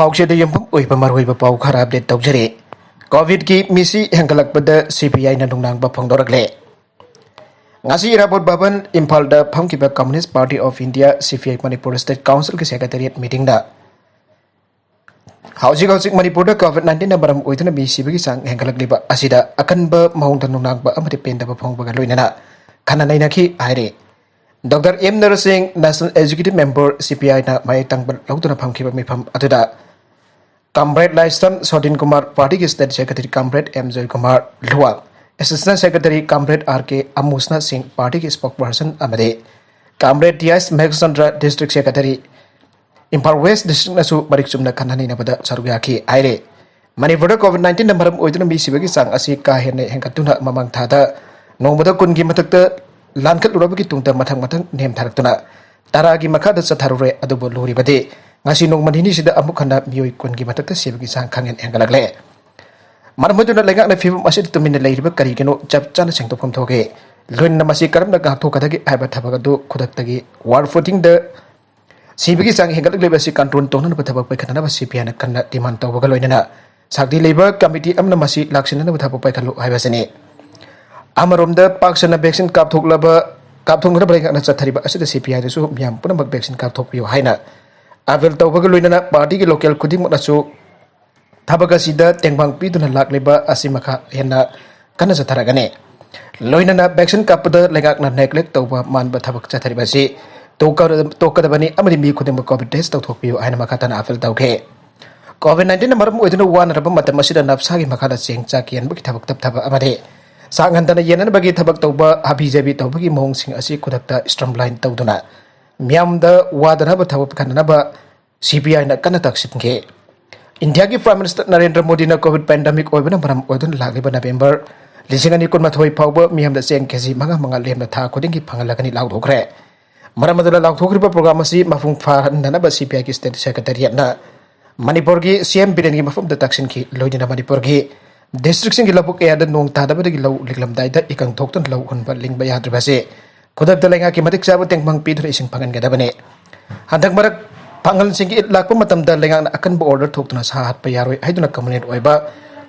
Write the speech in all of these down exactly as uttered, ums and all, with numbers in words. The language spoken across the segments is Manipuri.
ꯄꯥꯎꯆꯦꯗ ꯌꯨꯝꯐꯝ ꯑꯣꯏꯕ ꯃꯔꯨꯑꯣꯏꯕ ꯄꯥꯎ ꯈꯔ ꯑꯞꯗꯦꯠ ꯇꯧꯖꯔꯤ꯫ ꯀꯣꯚꯤꯗꯀꯤ ꯃꯤꯁꯤ ꯍꯦꯟꯒꯠꯂꯛꯄꯗ ꯁꯤ ꯕꯤ ꯑꯥꯏꯅ ꯅꯨꯡꯅꯥꯡꯕ ꯐꯣꯡꯗꯣꯔꯛꯂꯦ꯫ ꯉꯁꯤ ꯏꯔꯥꯕꯣꯠ ꯚꯕꯟ ꯏꯝꯐꯥꯜꯗ ꯐꯝꯈꯤꯕ Communist Party of India, C P I, Manipur state ꯀꯥꯎꯟꯁꯤꯜꯒꯤ ꯁꯦꯀ꯭ꯔꯦꯇꯦꯔꯤꯌꯦꯠ ꯃꯤꯇꯤꯡꯗ ꯍꯧꯖꯤꯛ ꯍꯧꯖꯤꯛ ꯃꯅꯤꯄꯨꯔꯗ ꯀꯣꯚꯤꯗ ꯅꯥꯏꯟꯇꯤꯟꯅ ꯃꯔꯝ ꯑꯣꯏꯗꯨꯅ ꯃꯤ ꯁꯤꯕꯒꯤ ꯆꯥꯡ ꯍꯦꯟꯒꯠꯂꯛꯂꯤꯕ ꯑꯁꯤꯗ ꯑꯀꯟꯕ ꯃꯑꯣꯡꯗ ꯅꯨꯡꯅꯥꯡꯕ ꯑꯃꯗꯤ ꯄꯦꯟꯗꯕ ꯐꯣꯡꯕꯒ ꯂꯣꯏꯅꯅ ꯈꯟꯅ ꯅꯩꯅꯈꯤ ꯍꯥꯏꯔꯤ꯫ Doctor M nursing, National Executive Member, C P I ꯅ ꯃꯌꯦꯛ ꯇꯪꯕ ꯂꯧꯗꯨꯅ ꯐꯝꯈꯤꯕ ꯃꯤꯐꯝ ꯑꯗꯨꯗ ꯀꯝꯔꯦꯗ ꯂꯥꯏꯁ꯭ꯔꯝ ꯁꯣꯗꯤꯟ ꯀꯨꯃꯥꯔ, ꯄꯥꯔꯇꯤꯒꯤ state secretary comrade M Joykumar Luwang, assistant secretary comrade R K ꯑꯃꯨꯁꯅꯥ ꯁꯤꯡ, ꯄꯥꯔꯇꯤꯒꯤ ꯁ꯭ꯄꯣꯛꯁꯄꯔꯁꯟ, ꯑꯃꯗꯤ comrade T S Meghachandra, district secretary, Imphal west ꯗꯤꯁꯇ꯭ꯔꯤꯛꯅꯁꯨ ꯃꯔꯤꯛ ꯆꯨꯝꯅ ꯈꯟꯅ ꯅꯩꯅꯕꯗ ꯁꯔꯨꯛ ꯌꯥꯈꯤ ꯍꯥꯏꯔꯦ꯫ ꯃꯅꯤꯄꯨꯔꯗ ꯀꯣꯚꯤꯗ ꯅꯥꯏꯟꯇꯤꯟꯅ ꯃꯔꯝ ꯑꯣꯏꯗꯨꯅ ꯃꯤ ꯁꯤꯕꯒꯤ ꯆꯥꯡ ꯑꯁꯤ ꯀꯥ ꯍꯦꯟꯅ ꯍꯦꯟꯒꯠꯇꯨꯅ ꯃꯃꯥꯡ ꯊꯥꯗ ꯅꯣꯡꯃꯗ ꯀꯨꯟꯒꯤ ꯃꯊꯛꯇ ꯂꯥꯟꯈꯠꯂꯨꯔꯕꯒꯤ ꯇꯨꯡꯗ ꯃꯊꯪ ꯃꯊꯪ ꯅꯦꯝꯊꯔꯛꯇꯨꯅ ꯇꯔꯥꯒꯤ ꯃꯈꯥꯗ ꯆꯠꯊꯔꯨꯔꯦ꯫ ꯑꯗꯨꯕꯨ ꯂꯨꯔꯤꯕꯗꯤ ꯉꯁꯤ ꯅꯣꯡꯃ ꯅꯤꯅꯤꯁꯤꯗ ꯑꯃꯨꯛ ꯍꯟꯅ ꯃꯤꯑꯣꯏ ꯀꯨꯟꯒꯤ ꯃꯊꯛꯇ ꯁꯤꯕꯒꯤ ꯆꯥꯡ ꯈꯪꯍꯦꯟ ꯍꯦꯟꯒꯠꯂꯛꯂꯦ꯫ ꯃꯔꯝ ꯑꯗꯨꯅ ꯂꯩꯉꯥꯛꯅ ꯐꯤꯕꯝ ꯑꯁꯤꯗ ꯇꯨꯃꯤꯟꯅ ꯂꯩꯔꯤꯕ ꯀꯔꯤꯒꯤꯅꯣ, ꯆꯞ ꯆꯥꯅ ꯁꯦꯡꯗꯣꯛꯐꯝ ꯊꯣꯛꯏ꯫ ꯂꯣꯏꯅꯅ ꯃꯁꯤ ꯀꯔꯝꯅ ꯉꯥꯛꯊꯣꯛꯀꯗꯒꯦ ꯍꯥꯏꯕ ꯊꯕꯛ ꯑꯗꯨ ꯈꯨꯗꯛꯇꯒꯤ ꯋꯥꯔ ꯐꯨꯇꯤꯡꯗ ꯁꯤꯕꯒꯤ ꯆꯥꯡ ꯍꯦꯟꯒꯠꯂꯛꯂꯤꯕ ꯑꯁꯤ ꯀꯟꯇ꯭ꯔꯣꯜ ꯇꯧꯅꯅꯕ ꯊꯕꯛ ꯄꯥꯏꯈꯠꯅꯅꯕ ꯁꯤ ꯄꯤ ꯑꯥꯏꯅ ꯀꯟꯅ ꯗꯤꯃꯥꯟ ꯇꯧꯕꯒ ꯂꯣꯏꯅꯅ ꯁꯛꯇꯤ ꯂꯩꯕ ꯀꯃꯤꯇꯤ ꯑꯃꯅ ꯃꯁꯤ ꯂꯥꯛꯁꯤꯟꯅꯅꯕ ꯊꯕꯛ ꯄꯥꯏꯈꯠꯂꯨ ꯍꯥꯏꯕꯁꯤꯅꯤ꯫ ꯑꯃꯔꯣꯝꯗ ꯄꯥꯛ ꯁꯟꯅ ꯚꯦꯛꯁꯤꯟ ꯀꯥꯞꯊꯣꯛꯂꯕ, ꯀꯥꯞꯊꯣꯛꯅꯅꯕ ꯂꯩꯉꯥꯛꯅ ꯆꯠꯊꯔꯤꯕ ꯑꯁꯤꯗ ꯁꯤ ꯄꯤ ꯑꯥꯏꯗꯁꯨ ꯃꯤꯌꯥꯝ ꯄꯨꯝꯅꯃꯛ ꯚꯦꯛꯁꯤꯟ ꯀꯥꯞꯊꯣꯛꯄꯤꯌꯨ ꯍꯥꯏꯅ ꯑꯥꯄꯤꯜ ꯇꯧꯕꯒ ꯂꯣꯏꯅꯅ ꯄꯥꯔꯇꯤꯒꯤ ꯂꯣꯀꯦꯜ ꯈꯨꯗꯤꯡꯃꯛꯅꯁꯨ ꯊꯕꯛ ꯑꯁꯤꯗ ꯇꯦꯡꯕꯥꯡ ꯄꯤꯗꯨꯅ ꯂꯥꯛꯂꯤꯕ ꯑꯁꯤ ꯃꯈꯥ ꯍꯦꯟꯅ ꯀꯟꯅ ꯆꯠꯊꯔꯒꯅꯤ꯫ ꯂꯣꯏꯅꯅ ꯚꯦꯛꯁꯤꯟ ꯀꯥꯞꯄꯗ ꯂꯩꯉꯥꯛꯅ ꯅꯦꯒ꯭ꯂꯦꯛ ꯇꯧꯕ ꯃꯥꯟꯕ ꯊꯕꯛ ꯆꯠꯊꯔꯤꯕ ꯑꯁꯤ ꯇꯣꯛꯀ-, ꯇꯣꯛꯀꯗꯕꯅꯤ ꯑꯃꯗꯤ ꯃꯤ ꯈꯨꯗꯤꯡꯃꯛ ꯀꯣꯚꯤꯗ ꯇꯦꯁ꯭ꯠ ꯇꯧꯊꯣꯛꯄꯤꯌꯨ ꯍꯥꯏꯅ ꯃꯈꯥ ꯇꯥꯅ ꯑꯥꯄꯤꯜ ꯇꯧꯈꯤ꯫ ꯀꯣꯚꯤꯗ ꯅꯥꯏꯟꯇꯤꯟꯅ ꯃꯔꯝ ꯑꯣꯏꯗꯨꯅ ꯋꯥꯅꯔꯕ ꯃꯇꯝ ꯑꯁꯤꯗ ꯅꯞꯁꯥꯒꯤ ꯃꯈꯥꯗ ꯆꯦꯡ ꯆꯥꯛ ꯌꯦꯟꯕꯒꯤ ꯊꯕꯛ ꯇꯞꯊꯕ ꯑꯃꯗꯤ ꯆꯥꯡ ꯍꯟꯊꯅ ꯌꯦꯟꯅꯅꯕꯒꯤ ꯊꯕꯛ ꯇꯧꯕ, ꯍꯥꯕꯤ ꯖꯥꯕꯤ ꯇꯧꯕꯒꯤ ꯃꯑꯣꯡꯁꯤꯡ ꯑꯁꯤ ꯈꯨꯗꯛꯇ ꯁ꯭ꯇ꯭ꯔꯤꯝꯂꯥꯏꯟ ꯇꯧꯗꯨꯅ ꯃꯤꯌꯥꯝꯗ ꯋꯥꯗꯅꯕ ꯊꯕꯛ ꯄꯥꯏꯈꯠꯅꯅꯕ ꯁꯤ ꯄꯤ ꯑꯥꯏꯅ ꯀꯟꯅ ꯇꯛꯁꯤꯟꯈꯤ꯫ ꯏꯟꯗꯤꯌꯥꯒꯤ ꯄ꯭ꯔꯥꯏꯝ ꯃꯤꯅꯤꯁꯇꯔ ꯅꯔꯦꯟꯗ꯭ꯔ ꯃꯣꯗꯤꯅ ꯀꯣꯚꯤꯗ ꯄꯦꯟꯗꯦꯃꯤꯛ ꯑꯣꯏꯕꯅ ꯃꯔꯝ ꯑꯣꯏꯗꯨꯅ ꯂꯥꯛꯂꯤꯕ ꯅꯕꯦꯝꯕꯔ ꯂꯤꯁꯤꯡ ꯑꯅꯤ ꯀꯨꯟꯃꯥꯊꯣꯏ ꯐꯥꯎꯕ ꯃꯤꯌꯥꯝꯗ ꯆꯦꯡ ꯀꯦꯖꯤ ꯃꯉꯥ ꯃꯉꯥ ꯂꯦꯝꯅ ꯊꯥ ꯈꯨꯗꯤꯡꯒꯤ ꯐꯪꯍꯜꯂꯒꯅꯤ ꯂꯥꯎꯊꯣꯛꯈ꯭ꯔꯦ꯫ ꯃꯔꯝ ꯑꯗꯨꯅ ꯂꯥꯎꯊꯣꯛꯈ꯭ꯔꯤꯕ ꯄ꯭ꯔꯣꯒ꯭ꯔꯥꯝ ꯑꯁꯤ ꯃꯄꯨꯡ ꯐꯥꯍꯟꯅꯅꯕ ꯁꯤ ꯄꯤ ꯑꯥꯏꯒꯤ ꯁ꯭ꯇꯦꯠ ꯁꯦꯀ꯭ꯔꯦꯇꯦꯔꯤꯌꯦꯠꯅ ꯃꯅꯤꯄꯨꯔꯒꯤ ꯁꯤ ꯑꯦꯝ ꯕꯤꯔꯦꯟꯒꯤ ꯃꯐꯝꯗ ꯇꯛꯁꯤꯟꯈꯤ꯫ ꯂꯣꯏꯅꯅ ꯃꯅꯤꯄꯨꯔꯒꯤ ꯗꯤꯁꯇ꯭ꯔꯤꯛꯁꯤꯡꯒꯤ ꯂꯧꯕꯨꯛ ꯀꯌꯥꯗ ꯅꯣꯡ ꯇꯥꯗꯕꯗꯒꯤ ꯂꯧ ꯂꯤꯡꯂꯝꯗꯥꯏꯗ ꯏꯀꯪ ꯊꯣꯛꯇꯨꯅ ꯂꯧ ꯍꯨꯟꯕ ꯂꯤꯡꯕ ꯌꯥꯗ꯭ꯔꯤꯕ ꯑꯁꯤ ꯈꯨꯗꯛꯇ ꯂꯩꯉꯥꯛꯀꯤ ꯃꯇꯤꯛ ꯆꯥꯕ ꯇꯦꯡꯕꯥꯡ ꯄꯤꯗꯨꯅ ꯏꯁꯤꯡ ꯐꯪꯍꯟꯒꯗꯕꯅꯤ꯫ ꯍꯟꯗꯛ ꯃꯔꯛ ꯄꯥꯡꯒꯜꯁꯤꯡꯒꯤ ꯏꯠ ꯂꯥꯛꯄ ꯃꯇꯝꯗ ꯂꯩꯉꯥꯛꯅ ꯑꯀꯟꯕ order ꯊꯣꯛꯇꯨꯅ ꯁꯥ ꯍꯥꯠꯄ ꯌꯥꯔꯣꯏ ꯍꯥꯏꯗꯨꯅ communist ꯑꯣꯏꯕ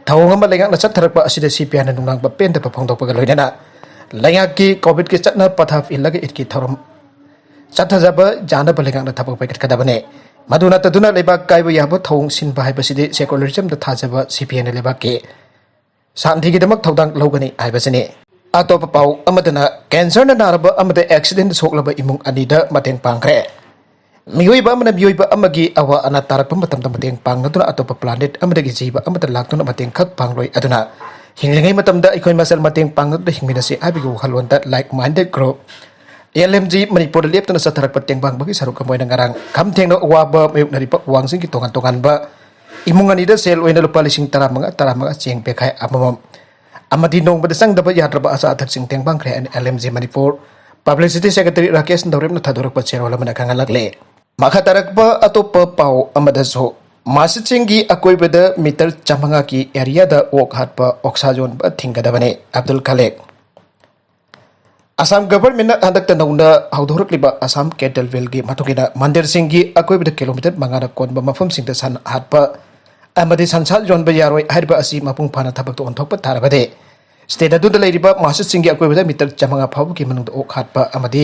ꯊꯧꯑꯣꯡ ꯑꯃ ꯂꯩꯉꯥꯛꯅ ꯆꯠꯊꯔꯛꯄ ꯑꯁꯤꯗ CPIꯅ ꯅꯨꯡꯅꯥꯡꯕ ꯄꯦꯟꯗꯕ ꯐꯣꯡꯗꯣꯛꯄꯒ ꯂꯣꯏꯅꯅ ꯂꯩꯉꯥꯛꯀꯤ COVIDꯀꯤ ꯆꯠꯅ ꯄꯊꯥꯞ ꯏꯜꯂꯒ ꯏꯠꯀꯤ ꯊꯧꯔꯝ ꯆꯠꯊꯖꯕ ꯌꯥꯅꯕ ꯂꯩꯉꯥꯛꯅ ꯊꯕꯛ ꯄꯥꯏꯈꯠꯀꯗꯕꯅꯤ꯫ ꯃꯗꯨ ꯅꯠꯇꯗꯨꯅ ꯂꯩꯕꯥꯛ ꯀꯥꯏꯕ ꯌꯥꯕ ꯊꯧꯑꯣꯡ ꯁꯤꯟꯕ ꯍꯥꯏꯕꯁꯤꯗꯤ secularismꯗ ꯊꯥꯖꯕ CPIꯅ ꯂꯩꯕꯥꯛꯀꯤ ꯁꯥꯟꯇꯤꯒꯤꯗꯃꯛ ꯊꯧꯗꯥꯡ ꯂꯧꯒꯅꯤ ꯍꯥꯏꯕꯁꯤꯅꯤ꯫ ꯑꯇꯣꯞꯄ ꯄꯥꯎ ꯑꯃꯗꯅ cancerꯅ ꯅꯥꯔꯕ ꯑꯃꯗ accidentꯗ ꯁꯣꯛꯂꯕ ꯏꯃꯨꯡ ꯑꯅꯤꯗ ꯃꯇꯦꯡ ꯄꯥꯡꯈ꯭ꯔꯦ꯫ ꯃꯤꯑꯣꯏꯕ ꯑꯃꯅ ꯃꯤꯑꯣꯏꯕ ꯑꯃꯒꯤ ꯑꯋꯥ ꯑꯅꯥ ꯇꯥꯔꯛꯄ ꯃꯇꯝꯗ ꯃꯇꯦꯡ ꯄꯥꯡꯅꯗꯨꯅ ꯑꯇꯣꯞꯄ planet ꯑꯃꯗꯒꯤ ꯖꯤꯕ ꯑꯃꯗ ꯂꯥꯛꯇꯨꯅ ꯃꯇꯦꯡ ꯈꯛ ꯄꯥꯡꯂꯣꯏ꯫ ꯑꯗꯨꯅ ꯍꯤꯡꯂꯤꯉꯩ ꯃꯇꯝꯗ ꯑꯩꯈꯣꯏ ꯃꯁꯦꯜ ꯃꯇꯦꯡ ꯄꯥꯡꯅꯗꯨꯅ ꯍꯤꯡꯃꯤꯟꯅꯁꯤ ꯍꯥꯏꯕꯒꯤ ꯋꯥꯈꯜꯂꯣꯟꯗ like minded group LMG ꯃꯅꯤꯄꯨꯔꯗ ꯂꯦꯞꯇꯅ ꯆꯠꯊꯔꯛꯄ ꯇꯦꯡꯕꯥꯡꯕꯒꯤ ꯁꯔꯨꯛ ꯑꯃ ꯑꯣꯏꯅ ꯉꯔꯥꯡ ꯈꯝ ꯊꯦꯡꯅ ꯑꯋꯥꯕ ꯃꯥꯌꯣꯛꯅꯔꯤꯕ ꯑꯋꯥꯡꯁꯤꯡꯒꯤ ꯇꯣꯉꯥꯟ ꯇꯣꯉꯥꯟꯕ ꯏꯃꯨꯡ ꯑꯅꯤꯗ ꯁꯦꯜ ꯑꯣꯏꯅ ꯂꯨꯄꯥ ꯂꯤꯁꯤꯡ ꯇꯔꯥꯃꯉꯥ ꯇꯔꯥꯃꯉꯥ ꯆꯦꯡ ꯕꯦꯈꯥꯏ ꯑꯃꯃꯝ ꯑꯃꯗꯤ ꯅꯣꯡꯃꯗ ꯆꯪꯗꯕ ꯌꯥꯗ꯭ꯔꯕ ꯑꯆꯥ ꯑꯊꯛꯁꯤꯡ ꯇꯦꯡꯕꯥꯡꯈ꯭ꯔꯦ ꯍꯥꯏꯅ LMG Manipur publicity secretary Rakesh ꯅꯧꯔꯦꯝꯅ ꯊꯥꯗꯣꯔꯛꯄ ꯆꯦꯔꯣꯜ ꯑꯃꯅ ꯈꯪꯍꯜꯂꯛꯂꯦ꯫ ꯃꯈꯥ ꯇꯥꯔꯛꯄ ꯑꯇꯣꯞꯄ ꯄꯥꯎ ꯑꯃꯗꯁꯨ ꯃꯁꯖꯤꯗꯁꯤꯡꯒꯤ ꯑꯀꯣꯏꯕꯗ meter ꯆꯥꯃꯉꯥꯒꯤ areaꯗ ꯑꯣꯛ ꯍꯥꯠꯄ ꯑꯣꯛꯁꯥ ꯌꯣꯟꯕ ꯊꯤꯡꯒꯗꯕꯅꯤ, ꯑꯕꯗꯨꯜ ꯈꯥꯂꯤꯛ꯫ ꯑꯁꯥꯝ governmentꯅ ꯍꯟꯗꯛꯇ ꯅꯧꯅ ꯍꯧꯗꯣꯔꯛꯂꯤꯕ ꯑꯁꯥꯝ cattle billꯒꯤ ꯃꯇꯨꯡ ꯏꯟꯅ ꯃꯟꯗꯤꯔꯁꯤꯡꯒꯤ ꯑꯀꯣꯏꯕꯗ kilometer ꯃꯉꯥꯅ ꯀꯣꯟꯕ ꯃꯐꯝꯁꯤꯡꯗ ꯁꯟ ꯍꯥꯠꯄ ꯑꯃꯗꯤ ꯁꯟꯁꯥ ꯌꯣꯟꯕ ꯌꯥꯔꯣꯏ ꯍꯥꯏꯔꯤꯕ ꯑꯁꯤ ꯃꯄꯨꯡ ꯐꯥꯅ ꯊꯕꯛꯇ ꯑꯣꯟꯊꯣꯛꯄ ꯇꯥꯔꯕꯗꯤ state ꯑꯗꯨꯗ ꯂꯩꯔꯤꯕ ꯃꯁꯖꯤꯗꯁꯤꯡꯒꯤ ꯑꯀꯣꯏꯕꯗ meter ꯆꯥꯃꯉꯥ ꯐꯥꯎꯕꯒꯤ ꯃꯅꯨꯡꯗ ꯑꯣꯛ ꯍꯥꯠꯄ ꯑꯃꯗꯤ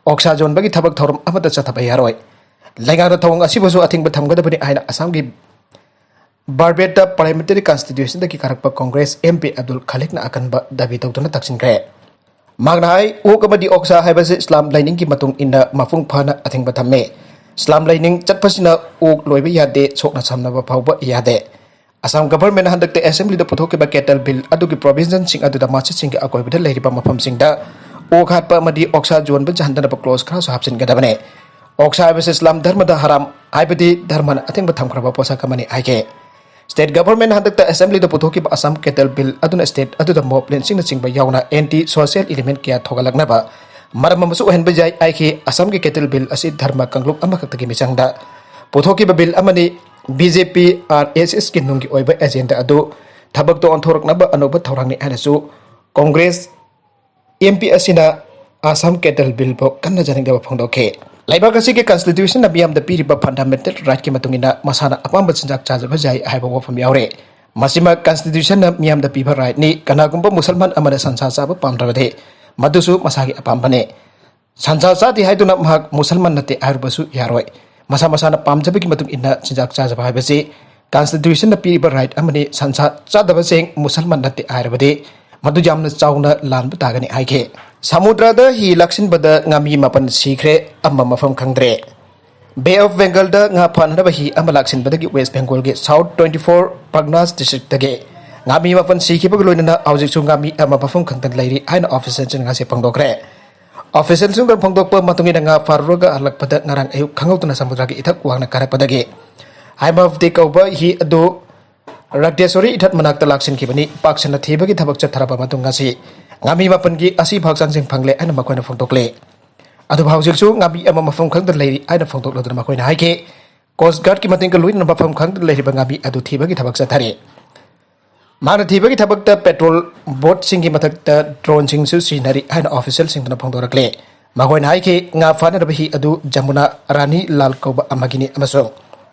ꯑꯣꯛꯁꯥ ꯌꯣꯟꯕꯒꯤ ꯊꯕꯛ ꯊꯧꯔꯝ ꯑꯃꯠꯇ ꯆꯠꯊꯕ ꯌꯥꯔꯣꯏ꯫ ꯂꯩꯉꯥꯛꯅ ꯊꯧꯑꯣꯡ ꯑꯁꯤꯕꯨꯁꯨ ꯑꯊꯤꯡꯕ ꯊꯝꯒꯗꯕꯅꯤ ꯍꯥꯏꯅ ꯑꯁꯥꯝꯒꯤ ꯕꯔꯕꯦꯇꯥ parliamentary constituencyꯗꯒꯤ ꯀꯥꯔꯛꯄ Congress MP ꯑꯕꯗꯨꯜ ꯈꯥꯂꯤꯛꯅ ꯑꯀꯟꯕ ꯗꯥꯕꯤ ꯇꯧꯗꯨꯅ ꯇꯛꯁꯤꯟꯈ꯭ꯔꯦ꯫ ꯃꯍꯥꯛꯅ ꯍꯥꯏ, ꯑꯣꯛ ꯑꯃꯗꯤ ꯑꯣꯛꯁꯥ ꯍꯥꯏꯕꯁꯤ ꯏꯁꯂꯥꯝ ꯂꯥꯏꯅꯤꯡꯒꯤ ꯃꯇꯨꯡ ꯏꯟꯅ ꯃꯄꯨꯡ ꯐꯥꯅ ꯑꯊꯤꯡꯕ ꯊꯝꯃꯤ꯫ ꯏꯁꯂꯥꯝ ꯂꯥꯏꯅꯤꯡ ꯆꯠꯄꯁꯤꯅ ꯑꯣꯛ ꯂꯣꯏꯕ ꯌꯥꯗꯦ, ꯁꯣꯛꯅ ꯁꯝꯅꯕ ꯐꯥꯎꯕ ꯌꯥꯗꯦ꯫ ꯑꯁꯥꯝ governmentꯅ ꯍꯟꯗꯛꯇ assemblyꯗ ꯄꯨꯊꯣꯛꯈꯤꯕ cattle bill ꯑꯗꯨꯒꯤ provisionꯁꯤꯡ ꯑꯗꯨꯗ ꯃꯁꯖꯤꯗꯁꯤꯡꯒꯤ ꯑꯀꯣꯏꯕꯗ ꯂꯩꯔꯤꯕ ꯃꯐꯝꯁꯤꯡꯗ ꯑꯣꯛ ꯍꯥꯠꯄ ꯑꯃꯗꯤ ꯑꯣꯛꯁꯥ ꯌꯣꯟꯕ ꯌꯥꯍꯟꯗꯅꯕ clause ꯈꯔꯁꯨ ꯍꯥꯞꯆꯤꯟꯒꯗꯕꯅꯤ꯫ ꯑꯣꯛꯁꯥ ꯍꯥꯏꯕꯁꯤ ꯏꯁꯂꯥꯝ ꯙꯔꯃꯗ ꯍꯔꯥꯝ ꯍꯥꯏꯕꯗꯤ ꯙꯔꯃꯅ ꯑꯊꯤꯡꯕ ꯊꯝꯈ꯭ꯔꯕ ꯄꯣꯠꯁꯛ ꯑꯃꯅꯤ ꯍꯥꯏꯈꯤ꯫ State governmentꯅ ꯍꯟꯗꯛꯇ assemblyꯗ ꯄꯨꯊꯣꯛꯈꯤꯕ ꯑꯁꯥꯝ cattle bill ꯑꯗꯨꯅ state ꯑꯗꯨꯗ mob lynchingnꯆꯤꯡꯕ ꯌꯥꯎꯅ anti social element ꯀꯌꯥ ꯊꯣꯛꯍꯜꯂꯛꯅꯕ ꯃꯔꯝ ꯑꯃꯁꯨ ꯑꯣꯏꯍꯟꯕ ꯌꯥꯏ ꯍꯥꯏꯈꯤ꯫ ꯑꯁꯥꯝꯒꯤ cattle bill ꯑꯁꯤ ꯙꯔꯃ ꯀꯥꯡꯂꯨꯞ ꯑꯃꯈꯛꯇꯒꯤ ꯃꯤꯆꯪꯗ ꯄꯨꯊꯣꯛꯈꯤꯕ bill ꯑꯃꯅꯤ꯫ BJP, RSSꯀꯤ ꯅꯨꯡꯒꯤ ꯑꯣꯏꯕ agenda ꯑꯗꯨ ꯊꯕꯛꯇ ꯑꯣꯟꯊꯣꯔꯛꯅꯕ ꯑꯅꯧꯕ ꯊꯧꯔꯥꯡꯅꯤ ꯍꯥꯏꯅꯁꯨ Congress MP ꯑꯁꯤꯅ ꯑꯁꯥꯝ cattle billꯕꯨ ꯀꯟꯅ ꯌꯥꯅꯤꯡꯗꯕ ꯐꯣꯡꯗꯣꯛꯈꯤ꯫ ꯂꯩꯕꯥꯛ ꯑꯁꯤꯒꯤ ꯀꯟꯁꯇꯤꯇ꯭ꯌꯨꯁꯟꯅ ꯃꯤꯌꯥꯝꯗ ꯄꯤꯔꯤꯕ ꯐꯟꯗꯥꯃꯦꯟꯇꯦꯜ ꯔꯥꯏꯠꯀꯤ ꯃꯇꯨꯡ ꯏꯟꯅ ꯃꯁꯥꯅ ꯑꯄꯥꯝꯕ ꯆꯤꯟꯖꯥꯛ ꯆꯥꯖꯕ ꯌꯥꯏ ꯍꯥꯏꯕ ꯋꯥꯐꯝ ꯌꯥꯎꯔꯦ꯫ ꯃꯁꯤꯃꯛ ꯀꯟꯁꯇꯤꯇ꯭ꯌꯨꯁꯟꯅ ꯃꯤꯌꯥꯝꯗ ꯄꯤꯕ ꯔꯥꯏꯠꯅꯤ꯫ ꯀꯅꯥꯒꯨꯝꯕ ꯃꯨꯁꯜꯃꯥꯟ ꯑꯃꯅ ꯁꯟꯁꯥ ꯆꯥꯕ ꯄꯥꯝꯗ꯭ꯔꯕꯗꯤ ꯃꯗꯨꯁꯨ ꯃꯁꯥꯒꯤ ꯑꯄꯥꯝꯕꯅꯤ꯫ ꯁꯟꯁꯥ ꯆꯥꯗꯦ ꯍꯥꯏꯗꯨꯅ ꯃꯍꯥꯛ ꯃꯨꯁꯜꯃꯥꯟ ꯅꯠꯇꯦ ꯍꯥꯏꯔꯨꯕꯁꯨ ꯌꯥꯔꯣꯏ꯫ ꯃꯁꯥ ꯃꯁꯥꯅ ꯄꯥꯝꯖꯕꯒꯤ ꯃꯇꯨꯡ ꯏꯟꯅ ꯆꯤꯟꯖꯥꯛ ꯆꯥꯖꯕ ꯍꯥꯏꯕꯁꯤ ꯀꯟꯁꯇꯤꯇ꯭ꯌꯨꯁꯟꯅ ꯄꯤꯔꯤꯕ ꯔꯥꯏꯠ ꯑꯃꯅꯤ꯫ ꯁꯟꯁꯥ ꯆꯥꯗꯕꯁꯤꯡ ꯃꯨꯁꯜꯃꯥꯟ ꯅꯠꯇꯦ ꯍꯥꯏꯔꯕꯗꯤ ꯃꯗꯨ ꯌꯥꯝꯅ ꯆꯥꯎꯅ ꯂꯥꯟꯕ ꯇꯥꯒꯅꯤ ꯍꯥꯏꯈꯤ꯫ ꯁꯃꯨꯗ꯭ꯔꯗ ꯍꯤ ꯂꯥꯛꯁꯤꯟꯕꯗ ꯉꯥꯃꯤ ꯃꯥꯄꯟ ꯁꯤꯈ꯭ꯔꯦ, ꯑꯃ ꯃꯐꯝ ꯈꯪꯗ꯭ꯔꯦ꯫ ꯕꯦ ꯑꯣꯐ ꯕꯦꯡꯒꯜꯗ ꯉꯥ ꯐꯥꯅꯅꯕ ꯍꯤ ꯑꯃ ꯂꯥꯛꯁꯤꯟꯕꯗꯒꯤ ꯋꯦꯁ ꯕꯦꯡꯒꯣꯜꯒꯤ ꯁꯥꯎꯠ ꯇ꯭ꯋꯦꯟꯇꯤ ꯐꯣꯔ ꯄ꯭ꯔꯒꯅꯥꯁ ꯗꯤꯁꯇ꯭ꯔꯤꯛꯇꯒꯤ ꯉꯥꯃꯤ ꯃꯥꯄꯟ ꯁꯤꯈꯤꯕꯒ ꯂꯣꯏꯅꯅ ꯍꯧꯖꯤꯛꯁꯨ ꯉꯥꯃꯤ ꯑꯃ ꯃꯐꯝ ꯈꯪꯗꯅ ꯂꯩꯔꯤ ꯍꯥꯏꯅ ꯑꯣꯐꯤꯁꯤꯌꯦꯜꯁꯤꯡ ꯉꯁꯤ ꯐꯣꯡꯗꯣꯛꯈ꯭ꯔꯦ꯫ ꯑꯣꯐꯤꯁꯤꯌꯦꯜꯁꯤꯡꯗꯨꯅ ꯐꯣꯡꯗꯣꯛꯄ ꯃꯇꯨꯡ ꯏꯟꯅ ꯉꯥ ꯐꯥꯔꯨꯔꯒ ꯍꯜꯂꯛꯄꯗ ꯉꯔꯥꯡ ꯑꯌꯨꯛ ꯈꯪꯍꯧꯗꯅ ꯁꯃꯨꯗ꯭ꯔꯒꯤ ꯏꯊꯛ ꯋꯥꯡꯅ ꯀꯥꯔꯛꯄꯗꯒꯤ ꯍꯥꯏꯃꯥꯕꯇꯤ ꯀꯧꯕ ꯍꯤ ꯑꯗꯨ ꯔꯛꯇꯦꯁꯣꯔꯤ ꯏꯊꯠ ꯃꯅꯥꯛꯇ ꯂꯥꯛꯁꯤꯟꯈꯤꯕꯅꯤ꯫ ꯄꯥꯛ ꯁꯟꯅ ꯊꯤꯕꯒꯤ ꯊꯕꯛ ꯆꯠꯊꯔꯕ ꯃꯇꯨꯡ ꯉꯁꯤ ꯉꯥꯃꯤ ꯃꯥꯄꯟꯒꯤ ꯑꯁꯤꯕ ꯍꯛꯆꯥꯡꯁꯤꯡ ꯐꯪꯂꯦ ꯍꯥꯏꯅ ꯃꯈꯣꯏꯅ ꯐꯣꯡꯗꯣꯛꯂꯤ꯫ ꯑꯗꯨꯕꯨ ꯍꯧꯖꯤꯛꯁꯨ ꯉꯥꯃꯤ ꯑꯃ ꯃꯐꯝ ꯈꯪꯗꯅ ꯂꯩꯔꯤ ꯍꯥꯏꯅ ꯐꯣꯡꯗꯣꯛꯂꯗꯨꯅ ꯃꯈꯣꯏꯅ ꯍꯥꯏꯈꯤ, ꯀꯣꯁ ꯒꯥꯔꯗꯀꯤ ꯃꯇꯦꯡꯒ ꯂꯣꯏꯅꯅ ꯃꯐꯝ ꯈꯪꯗꯅ ꯂꯩꯔꯤꯕ ꯉꯥꯃꯤ ꯑꯗꯨ ꯊꯤꯕꯒꯤ ꯊꯕꯛ ꯆꯠꯊꯔꯤ꯫ ꯃꯍꯥꯛꯅ ꯊꯤꯕꯒꯤ ꯊꯕꯛꯇ ꯄꯦꯇ꯭ꯔꯣꯜ ꯕꯣꯠꯁꯤꯡꯒꯤ ꯃꯊꯛꯇ ꯗ꯭ꯔꯣꯟꯁꯤꯡꯁꯨ ꯁꯤꯖꯤꯟꯅꯔꯤ ꯍꯥꯏꯅ ꯑꯣꯐꯤꯁꯤꯌꯦꯜꯁꯤꯡꯗꯨꯅ ꯐꯣꯡꯗꯣꯔꯛꯂꯦ꯫ ꯃꯈꯣꯏꯅ ꯍꯥꯏꯈꯤ, ꯉꯥ ꯐꯥꯅꯅꯕ ꯍꯤ ꯑꯗꯨ ꯖꯃꯨꯅꯥ ꯔꯥꯅꯤ ꯂꯥꯜ ꯀꯧꯕ ꯑꯃꯒꯤꯅꯤ ꯑꯃꯁꯨꯡ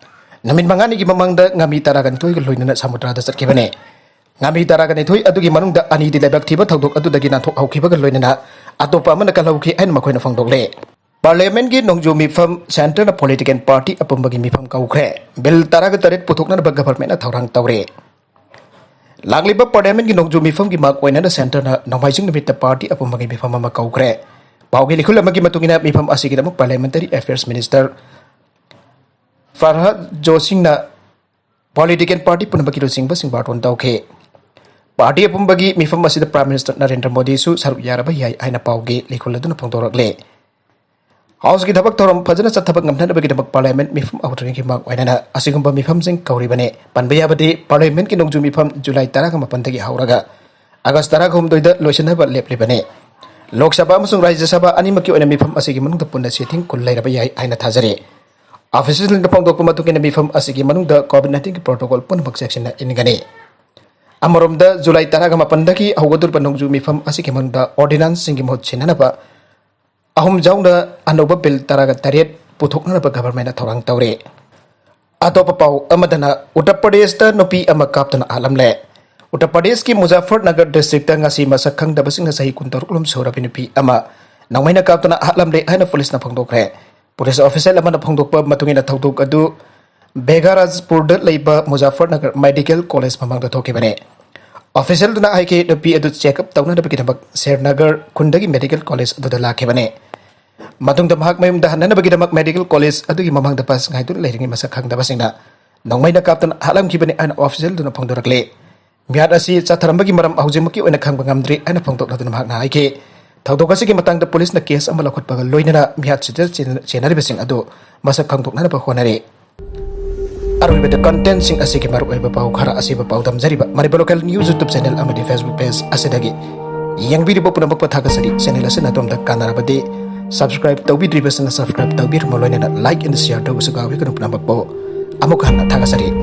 ꯅꯨꯃꯤꯠ ꯃꯉꯥꯅꯤꯒꯤ ꯃꯃꯥꯡꯗ ꯉꯥꯃꯤ ꯇꯔꯥꯒ ꯅꯤꯊꯣꯏꯒ ꯂꯣꯏꯅꯅ ꯁꯃꯨꯗ꯭ꯔꯗ ꯆꯠꯈꯤꯕꯅꯤ꯫ ꯉꯥꯃꯤ ꯇꯔꯥꯒ ꯅꯤꯊꯣꯏ ꯑꯗꯨꯒꯤ ꯃꯅꯨꯡꯗ ꯑꯅꯤꯗꯤ ꯂꯩꯕꯥꯛ ꯊꯤꯕ ꯊꯧꯗꯣꯛ ꯑꯗꯨꯗꯒꯤ ꯅꯥꯟꯊꯣꯛꯍꯧꯈꯤꯕꯒ ꯂꯣꯏꯅꯅ ꯑꯇꯣꯞꯄ ꯑꯃꯅ ꯀꯜꯍꯧꯈꯤ ꯍꯥꯏꯅ ꯃꯈꯣꯏꯅ ꯐꯣꯡꯗꯣꯛꯂꯦ꯫ ꯄꯥꯔꯂꯤꯌꯥꯃꯦꯟꯠꯀꯤ ꯅꯣꯡꯖꯨ ꯃꯤꯐꯝ ꯁꯦꯟꯇꯔꯅ ꯄꯣꯂꯤꯇꯤꯀꯦꯜ ꯄꯥꯔꯇꯤ ꯑꯄꯨꯝꯕꯒꯤ ꯃꯤꯐꯝ ꯀꯧꯈ꯭ꯔꯦ꯫ ꯕꯤꯜ ꯇꯔꯥꯒ ꯇꯔꯦꯠ ꯄꯨꯊꯣꯛꯅꯅꯕ ꯒꯚꯔꯟꯃꯦꯟꯠꯅ ꯊꯧꯔꯥꯡ ꯇꯧꯔꯦ꯫ ꯂꯥꯛꯂꯤꯕ ꯄꯥꯔꯂꯤꯌꯥꯃꯦꯟꯠꯀꯤ ꯅꯣꯡꯖꯨ ꯃꯤꯐꯝꯒꯤ ꯃꯥꯛ ꯑꯣꯏꯅꯅ ꯁꯦꯟꯇꯔꯅ ꯅꯣꯡꯃꯥꯏꯖꯤꯡ ꯅꯨꯃꯤꯠꯇ ꯄꯥꯔꯇꯤ ꯑꯄꯨꯝꯕꯒꯤ ꯃꯤꯐꯝ ꯑꯃ ꯀꯧꯈ꯭ꯔꯦ꯫ ꯄꯥꯎꯒꯤ ꯂꯤꯈꯨꯜ ꯑꯃꯒꯤ ꯃꯇꯨꯡ ꯏꯟꯅ ꯃꯤꯐꯝ ꯑꯁꯤꯒꯤꯗꯃꯛ ꯄꯥꯔꯂꯤꯌꯥꯃꯦꯟꯇꯔꯤ ꯑꯦꯐꯤꯌꯔꯁ ꯃꯤꯅꯤꯁꯇꯔ ꯐꯔꯍꯗ ꯖꯣꯁꯤꯡꯅ ꯄꯣꯂꯤꯇꯤꯀꯦꯜ ꯄꯥꯔꯇꯤ ꯄꯨꯝꯅꯃꯛꯀꯤ ꯂꯨꯆꯤꯡꯕꯁꯤꯡ ꯕꯥꯔꯇꯣꯟ ꯇꯧꯈꯤ꯫ ꯄꯥꯔꯇꯤ ꯑꯄꯨꯝꯕꯒꯤ ꯃꯤꯐꯝ ꯑꯁꯤꯗ ꯄ꯭ꯔꯥꯏꯝ ꯃꯤꯅꯤꯁꯇꯔ ꯅꯔꯦꯟꯗ꯭ꯔ ꯃꯣꯗꯤꯁꯨ ꯁꯔꯨꯛ ꯌꯥꯔꯕ ꯌꯥꯏ ꯍꯥꯏꯅ ꯄꯥꯎꯒꯤ ꯂꯤꯈꯨꯜ ꯑꯗꯨꯅ ꯐꯣꯡꯗꯣꯔꯛꯂꯦ꯫ ꯍꯥꯎꯁꯀꯤ ꯊꯕꯛ ꯊꯧꯔꯝ ꯐꯖꯅ ꯆꯠꯊꯕ ꯉꯝꯅꯅꯕꯒꯤꯗꯃꯛ ꯄꯥꯔꯂꯤꯌꯥꯃꯦꯟꯠ ꯃꯤꯐꯝ ꯍꯧꯗ꯭ꯔꯤꯉꯩꯒꯤ ꯃꯥꯡ ꯑꯣꯏꯅꯅ ꯑꯁꯤꯒꯨꯝꯕ ꯃꯤꯐꯝꯁꯤꯡ ꯀꯧꯔꯤꯕꯅꯤ꯫ ꯄꯟꯕ ꯌꯥꯕꯗꯤ, ꯄꯥꯔꯂꯤꯌꯥꯃꯦꯟꯠꯀꯤ ꯅꯣꯡꯖꯨ ꯃꯤꯐꯝ ꯖꯨꯂꯥꯏ ꯇꯔꯥꯒ ꯃꯥꯄꯟꯗꯒꯤ ꯍꯧꯔꯒ ꯑꯥꯒꯁ ꯇꯔꯥꯒ ꯍꯨꯝꯗꯣꯏꯗ ꯂꯣꯏꯁꯤꯟꯅꯕ ꯂꯦꯞꯂꯤꯕꯅꯤ꯫ ꯂꯣꯛ ꯁꯚꯥ ꯑꯃꯁꯨꯡ ꯔꯥꯖ꯭ꯌ ꯁꯚꯥ ꯑꯅꯤꯃꯛꯀꯤ ꯑꯣꯏꯅ ꯃꯤꯐꯝ ꯑꯁꯤꯒꯤ ꯃꯅꯨꯡꯗ ꯄꯨꯟꯅ ꯁꯤꯇꯤꯡ ꯀꯨꯟ ꯂꯩꯔꯕ ꯌꯥꯏ ꯍꯥꯏꯅ ꯊꯥꯖꯔꯤ꯫ ꯑꯣꯐꯤꯁꯤꯌꯦꯜꯁꯤꯡꯅ ꯐꯣꯡꯗꯣꯛꯄ ꯃꯇꯨꯡ ꯏꯟꯅ ꯃꯤꯐꯝ ꯑꯁꯤꯒꯤ ꯃꯅꯨꯡꯗ ꯀꯣꯚꯤꯗ ꯅꯥꯏꯟꯇꯤꯟꯒꯤ ꯄ꯭ꯔꯣꯇꯣꯀꯣꯜ ꯄꯨꯝꯅꯃꯛ ꯆꯦꯛꯁꯤꯟꯅ ꯏꯟꯒꯅꯤ꯫ ꯑꯃꯔꯣꯝꯗ, ꯖꯨꯂꯥꯏ ꯇꯔꯥꯒ ꯃꯥꯄꯟꯗꯒꯤ ꯍꯧꯒꯗꯧꯔꯤꯕ ꯅꯣꯡꯖꯨ ꯃꯤꯐꯝ ꯑꯁꯤꯒꯤ ꯃꯅꯨꯡꯗ ꯑꯣꯔꯗꯤꯅꯥꯟꯁꯁꯤꯡꯒꯤ ꯃꯍꯨꯠ ꯁꯤꯟꯅꯅꯕ ꯑꯍꯨꯝ ꯌꯥꯎꯅ ꯑꯅꯧꯕ ꯕꯤꯜ ꯇꯔꯥꯒ ꯇꯔꯦꯠ ꯄꯨꯊꯣꯛꯅꯅꯕ ꯒꯚꯔꯟꯃꯦꯟꯠꯅ ꯊꯧꯔꯥꯡ ꯇꯧꯔꯦ꯫ ꯑꯇꯣꯞꯄ ꯄꯥꯎ ꯑꯃꯗꯅ ꯎꯠꯇꯔ ꯄ꯭ꯔꯗꯦꯁꯇ ꯅꯨꯄꯤ ꯑꯃ ꯀꯥꯞꯇꯨꯅ ꯍꯥꯠꯂꯝꯂꯦ꯫ ꯎꯠꯇꯔ ꯄ꯭ꯔꯗꯦꯁꯀꯤ ꯃꯨꯖꯥꯐꯔꯅꯒꯔ ꯗꯤꯁꯇ꯭ꯔꯤꯛꯇ ꯉꯁꯤ ꯃꯁꯛ ꯈꯪꯗꯕꯁꯤꯡꯅ ꯆꯍꯤ ꯀꯨꯟꯇꯔꯨꯛ ꯂꯣꯝ ꯁꯨꯔꯕꯤ ꯅꯨꯄꯤ ꯑꯃ ꯅꯣꯡꯃꯩꯅ ꯀꯥꯞꯇꯨꯅ ꯍꯥꯠꯂꯝꯂꯦ ꯍꯥꯏꯅ ꯄꯨꯂꯤꯁꯅ ꯐꯣꯡꯗꯣꯛꯈ꯭ꯔꯦ꯫ ꯄꯨꯂꯤꯁ ꯑꯣꯐꯤꯁꯤꯌꯦꯜ ꯑꯃꯅ ꯐꯣꯡꯗꯣꯛꯄ ꯃꯇꯨꯡ ꯏꯟꯅ ꯊꯧꯗꯣꯛ ꯑꯗꯨ ꯕꯦꯒꯥꯔꯥꯖꯄꯨꯔꯗ ꯂꯩꯕ ꯃꯨꯖꯥꯐꯔꯅꯒꯔ ꯃꯦꯗꯤꯀꯦꯜ ꯀꯣꯂꯦꯖ ꯃꯃꯥꯡꯗ ꯊꯣꯛꯈꯤꯕꯅꯤ꯫ ꯑꯣꯐꯤꯁꯤꯌꯦꯜꯗꯨꯅ ꯍꯥꯏꯈꯤ, ꯅꯨꯄꯤ ꯑꯗꯨ ꯆꯦꯛꯑꯞ ꯇꯧꯅꯅꯕꯒꯤꯗꯃꯛ ꯁꯦꯔꯅꯒꯔ ꯈꯨꯟꯗꯒꯤ ꯃꯦꯗꯤꯀꯦꯜ ꯀꯣꯂꯦꯖ ꯑꯗꯨꯗ ꯂꯥꯛꯈꯤꯕꯅꯤ꯫ ꯃꯇꯨꯡꯗ ꯃꯍꯥꯛ ꯃꯌꯨꯝꯗ ꯍꯟꯅꯅꯕꯒꯤꯗꯃꯛ ꯃꯦꯗꯤꯀꯦꯜ ꯀꯣꯂꯦꯖ ꯑꯗꯨꯒꯤ ꯃꯃꯥꯡꯗ ꯕꯁ ꯉꯥꯏꯗꯨꯅ ꯂꯩꯔꯤꯉꯩ ꯃꯁꯛ ꯈꯪꯗꯕꯁꯤꯡꯅ ꯅꯣꯡꯃꯩꯅ ꯀꯥꯞꯇꯨꯅ ꯍꯥꯠꯂꯝꯈꯤꯕꯅꯤ ꯍꯥꯏꯅ ꯑꯣꯐꯤꯁꯤꯌꯦꯜꯗꯨꯅ ꯐꯣꯡꯗꯣꯔꯛꯂꯤ꯫ ꯃꯤꯍꯥꯠ ꯑꯁꯤ ꯆꯠꯊꯔꯝꯕꯒꯤ ꯃꯔꯝ ꯍꯧꯖꯤꯛꯃꯛꯀꯤ ꯑꯣꯏꯅ ꯈꯪꯕ ꯉꯝꯗ꯭ꯔꯤ ꯍꯥꯏꯅ ꯐꯣꯡꯗꯣꯛꯂꯗꯨꯅ ꯃꯍꯥꯛꯅ ꯍꯥꯏꯈꯤ, ꯊꯧꯗꯣꯛ ꯑꯁꯤꯒꯤ ꯃꯇꯥꯡꯗ ꯄꯨꯂꯤꯁꯅ ꯀꯦꯁ ꯑꯃ ꯂꯧꯈꯠꯄꯒ ꯂꯣꯏꯅꯅ ꯃꯤꯍꯥꯠ ꯆꯦꯟꯅꯔꯤꯕꯁꯤꯡ ꯑꯗꯨ ꯃꯁꯛ ꯈꯪꯗꯣꯛꯅꯅꯕ ꯍꯣꯠꯅꯔꯤ꯫ ꯑꯔꯣꯏꯕꯗ ꯀꯟꯇꯦꯟꯠꯁꯤꯡ ꯑꯁꯤꯒꯤ ꯃꯔꯨꯑꯣꯏꯕ ꯄꯥꯎ ꯈꯔ ꯑꯁꯤꯕꯨ ꯄꯥꯎꯗꯝꯖꯔꯤꯕ Manipur local news YouTube channel ꯑꯃꯗꯤ ꯐꯦꯁꯕꯨꯛ ꯄꯦꯖ ꯑꯁꯤꯗꯒꯤ ꯌꯦꯡꯕꯤꯔꯤꯕ ꯄꯨꯝꯅꯃꯛꯄꯨ ꯊꯥꯒꯠꯆꯔꯤ꯫ ꯆꯦꯅꯦꯜ ꯑꯁꯤꯅ ꯑꯗꯣꯝꯗ ꯀꯥꯟꯅꯔꯕꯗꯤ ꯁꯕꯁꯀ꯭ꯔꯥꯏꯕ ꯇꯧꯕꯤꯗ꯭ꯔꯤꯕꯁꯤꯡꯅ ꯁꯕꯁꯀ꯭ꯔꯥꯏꯕ ꯇꯧꯕꯤꯔꯝꯃ ꯂꯣꯏꯅꯅ ꯂꯥꯏꯛ ꯑꯦꯟ ꯁꯤꯌꯥꯔ ꯇꯧꯕꯁꯨ ꯀꯥꯎꯕꯤꯒꯅꯨ꯫ ꯄꯨꯝꯅꯃꯛꯄꯨ ꯑꯃꯨꯛ ꯍꯟꯅ ꯊꯥꯒꯠꯆꯔꯤ꯫